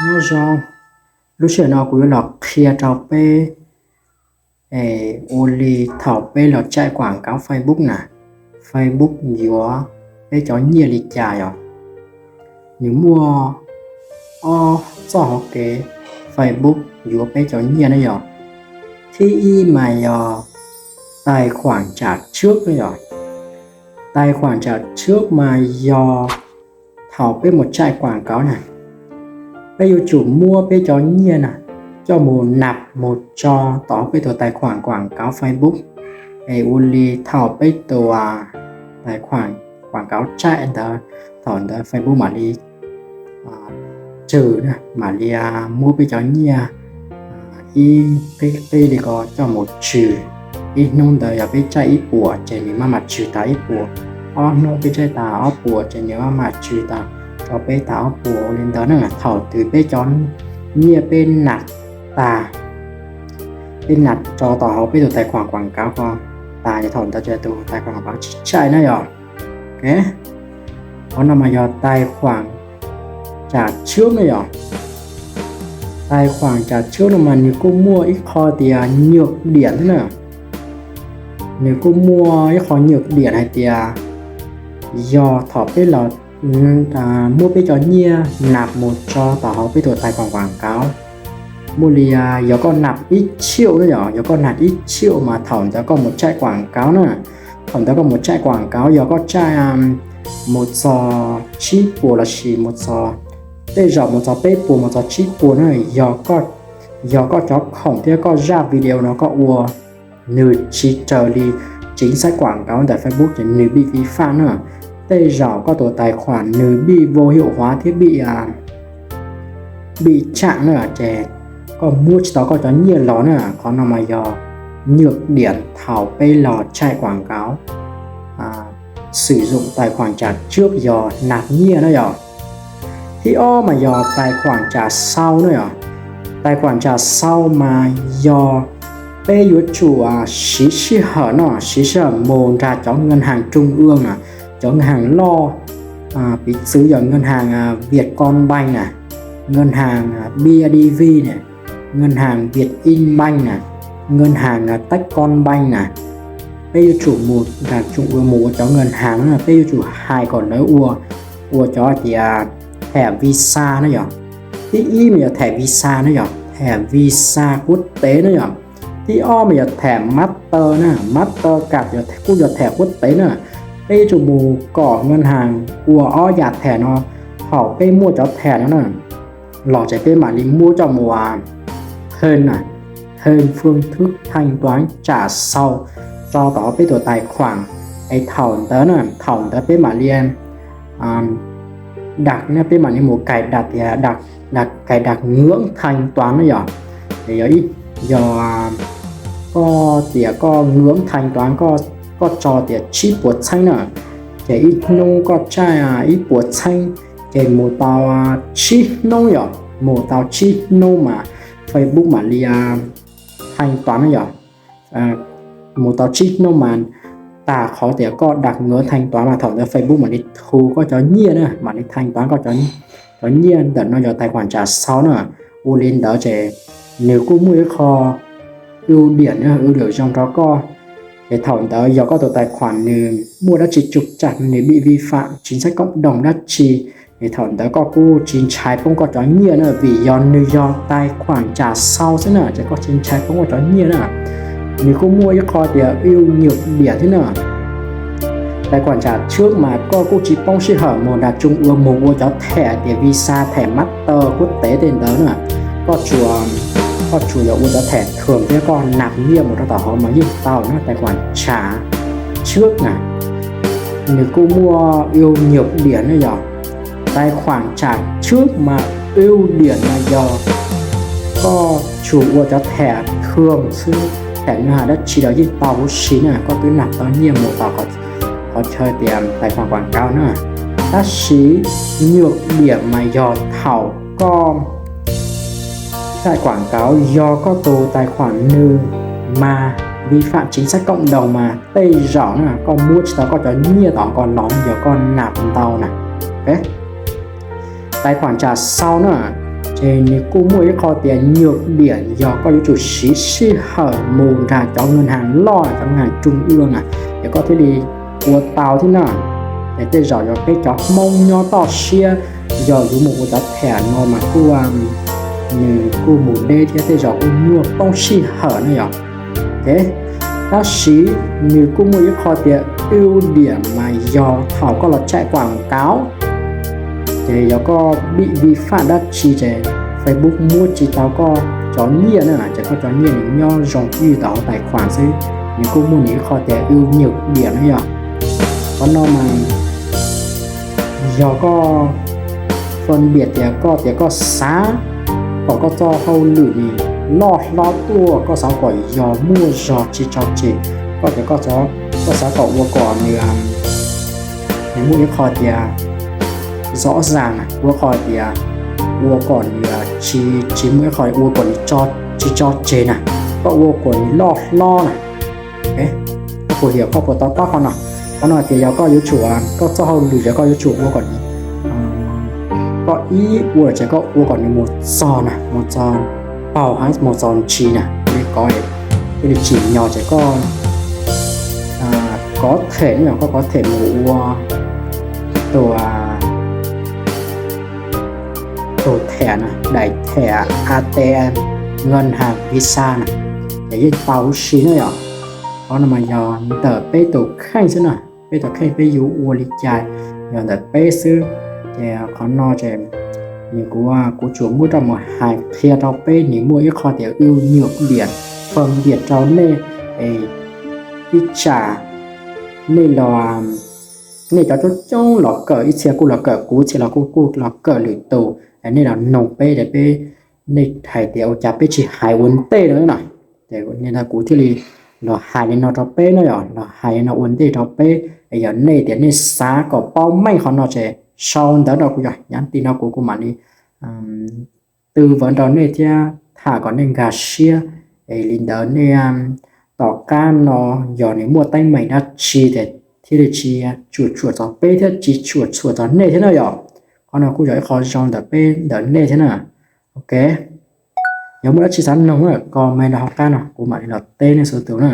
Nyob zoo, lub sij hawm no kuv yuav los qhia rau peb ua li thaum peb los tsaim quảng cáo Facebook na, Facebook yuav peb cov nyiaj li cas yom. Nws muaj ob txoj hauv kev Facebook yuav peb cov nyiaj na yom. Thib ib mas yog tài khoản trả trước na yom. Tài khoản trả trước mas yog thaum peb mus tsaim quảng cáo na, peb yuav tsum muab peb cov nyiaj na coj mus nạp mus tso tom peb tus tài khoản quảng cáo Facebook, es ua li thaum peb tus tài khoản quảng cáo tsaim ntawd, thaum ntawd Facebook mam li tswm, mam li muab peb cov nyiaj ib qib qib li ko coj mus tswm. Ib hnub ntawd yog peb tsaim ib puas ces nws maj mam tswm tas ib puas, ob hnub peb tsaim tas ob puas ces nws maj mam tswm tas rau peb tas ob puas. Ua li ntawd na, thaum twg peb cov nyiaj peb nạp tas, peb nạp tso tom hauv peb tus tài khoản quảng cáo ko tas, thaum ntawd ces tus tài khoản quảng cáo tsis tsaim na yom. Qhov no mas yog tài khoản trả trước na yom. Tài khoản trả trước no mas nws kuj muaj ib qho tias nhược điểm thiab na. Nws kuj muaj ib qho nhược điểm hais tias yog thaum peb los muab peb cov nyiaj nạp mus tso tom hauv peb tus tài khoản quảng cáo, muaj li yog koj nạp ib triệu na yom, yog koj nạp ib triệu mas thaum ntawd koj mus tsaim quảng cáo na, thaum ntawd koj mus tsaim quảng cáo, yog koj tsaim mus txog tsib puas lossis mus txog, tej zaum mus txog peb puas mus txog tsib puas na, yog koj cov khoom thiab koj zaj video no koj ua nws tsis raws li chính sách quảng cáo ntawm Facebook ces nws bị vi phạm na. Tej zaum koj tus tài khoản nws bị vô hiệu hóa thiab bị bị chặn na, ces koj muab tsis tau koj cov nyiaj los na. Qhov no mas yog nhược điểm thaum peb los tsaim quảng cáo sử dụng tài khoản trả trước yog nạp nyiaj na yom. Thib ob mas yog tài khoản trả sau na yom. Tài khoản trả sau mas yog peb yuav tsum siv sij hawm no, siv sij hawm mus nrog cov ngân hàng trung ương na, cov ngân hàng loj, piv txwv yog ngân hàng Vietcombank na, ngân hàng BIDV na, ngân hàng Vietinbank na, ngân hàng Techcombank na. Peb yuav tsum mus nrog trung ương mus ua cov ngân hàng na, peb yuav tsum hais kom lawv ua, ua cov tias thẻ Visa na yom. Thib ib mas yog thẻ Visa na yom, thẻ Visa quốc tế na yom. Thib ob mas yog thẻ Master na, Mastercard kuj yog thẻ quốc tế na. Peb yuav tsum mus kom ngân hàng ua ob yam thẻ no. Thaum peb muaj cov thẻ no na, los ces peb mam li muab coj mus thêm na, thêm phương thức thanh toán trả sau tso tom peb tus tài khoản. Es thaum ntawd na, thaum ntawd peb mam li đặt na, peb mam li mus cài đặt tias đặt, cài đặt ngưỡng thanh toán na yom. Ces yog, yog koj tias koj ngưỡng thanh toán, koj tso tias tsib puas txheeb na, ces ib hnub koj tsaim ib puas txheeb, ces mus tau tsib hnub yom, mus tau tsib hnub mas Facebook mam li thanh toán na yom. Mus tau tsib hnub mas tas qhov tias koj đặt ngưỡng thanh toán mas thaum ntawd Facebook mam li thu koj cov nyiaj na, mam li thanh toán koj cov nyiaj. Ntawm no yog tài khoản trả sau na. Ua li ntawd ces nws kuj muaj ib qho ưu điểm, ưu điểm zoo rau koj. Ces thaum ntawd yog koj tus tài khoản nws muaj dab tsi trục trặc, nws bị vi phạm chính sách cộng đồng dab tsi, es thaum ntawd koj kuj tsis ntshai poob koj cov nyiaj na, vim yog nws yog tài khoản trả sau xwb na, ces koj tsis ntshai poob koj cov nyiaj na. Nws kuj muaj ib qho tias ưu nhược điểm thiab na. Tài khoản trả trước mas koj kuj tsis poob sij hawm mus nrog trung ương mus ua cov thẻ tias Visa, thẻ Master quốc tế tej ntawd na. Koj tsuas, koj tsuas yog ua cov thẻ thường thiab koj nạp nyiaj mus rau tom hauv mas yeej tau na. Tài khoản trả trước na, nws kuj muaj ưu nhược điểm na yom. Tài khoản trả trước mas ưu điểm mas yog koj tsuas ua cov thẻ thường xwb, thẻ ngân hàng dab tsi los yeej tau huv si na, koj twb nạp tau nyiaj mus tau qhov chaw tias tài khoản quảng cáo na. Tab sis nhược điểm mas yog thaum koj tsaim quảng cáo yog koj tus tài khoản nws mas vi phạm chính sách cộng đồng mas tej zaum na koj muab tsis tau koj cov nyiaj tom ko los yog koj nạp ntau na. Tài khoản trả sau na, Ces nws kuj muaj ib qho tias nhược điểm, yog koj yuav tsum siv sij hawm mus nrog cov ngân hàng loj, cov ngân hàng trung ương na, ces koj thiaj li ua tau thiab na. Ces tej zaum yog peb cov Hmoob nyob toj siab, yog yuav mus ua cov thẻ no mas kuj, nws kuj mus deb thiab tej zaum kuj nyuaj poob sij hawm na yom. Tab sis nws kuj muaj ib qho tias ưu điểm mas yog thaum koj los chạy quảng cáo, ces yog koj bị vi phạm dab tsi ces Facebook muab tsis tau koj cov nyiaj na, ces koj cov nyiaj nws nyob zoo ywj tau hauv tài khoản xwb. Nws kuj muaj nws ib qho tias ưu nhược điểm na yom. Qhov no mas yog koj phân biệt tias koj tias koj xav kom koj txoj hauj lwm nws loj hlob tuaj, koj xav kom yog muaj zog tsis tso tseg, koj tias koj xav kom ua kom nws, nws muaj ib qho tias rõ ràng, ua qho tias ua kom nws tsis, tsis muaj ib qho, ua kom nws tsis tso tseg na, koj ua kom nws loj hlob na. Koj puas hiểu, koj puas to taub qhov no? Qhov no tias yog koj yuav tsum, koj txoj hauj lwm yog koj yuav tsum ua kom nws, koj ib ua ces koj ua kom nws mus txog na, mus txog paug hab mus txog ntsis na, li kov, thiaj li tsim nyog ces koj có thể, koj có thể mus ua tus, tus thẻ na, đài thẻ A T M ngân hàng Visa na, ces yeej tau huv si na yom. Qhov no mas yog ntawm peb tus kheej xwb na, peb tus kheej peb yuav ua li cas, yog ntawm peb xwb. Ces qhov no ces nws kuv, kuv tsuas muab rau mus hais qhia rau peb, nws muaj ib qho tias ưu nhược điểm, phân biệt rau nej, ib tsam nej los, nej cov coob coob los kawm, ib txhia kuj los kawm, kuv txhia los kuj, kuj los kawm lwm tus, nej los noog peb, peb, nej hais tias ua cas peb tsis hais ua ntej no na. Ces kuv thiaj li los hais li no rau peb na yom, los hais li no ua ntej rau peb. Yog nej tias nej xav kom paub meej qhov no ces sau ntawv rau kuv, yog nhắn tin rau kuv, kuv mam li tư vấn rau nej thiab tham kom nej nkag siab. Es li ntawd nej tom qab no yog nws muaj teeb meem dab tsi ces thiaj li tsis tshua txhua txog peb thiab tsis tshua txhua txog nej thiab na yom. Qhov no kuj yog ib qho zoo ntawm peb ntawm nej thiab na. Ok, yog muaj dab tsi xav noog comment rau hauv qab no kuv mam li los teb nej txhua tus na.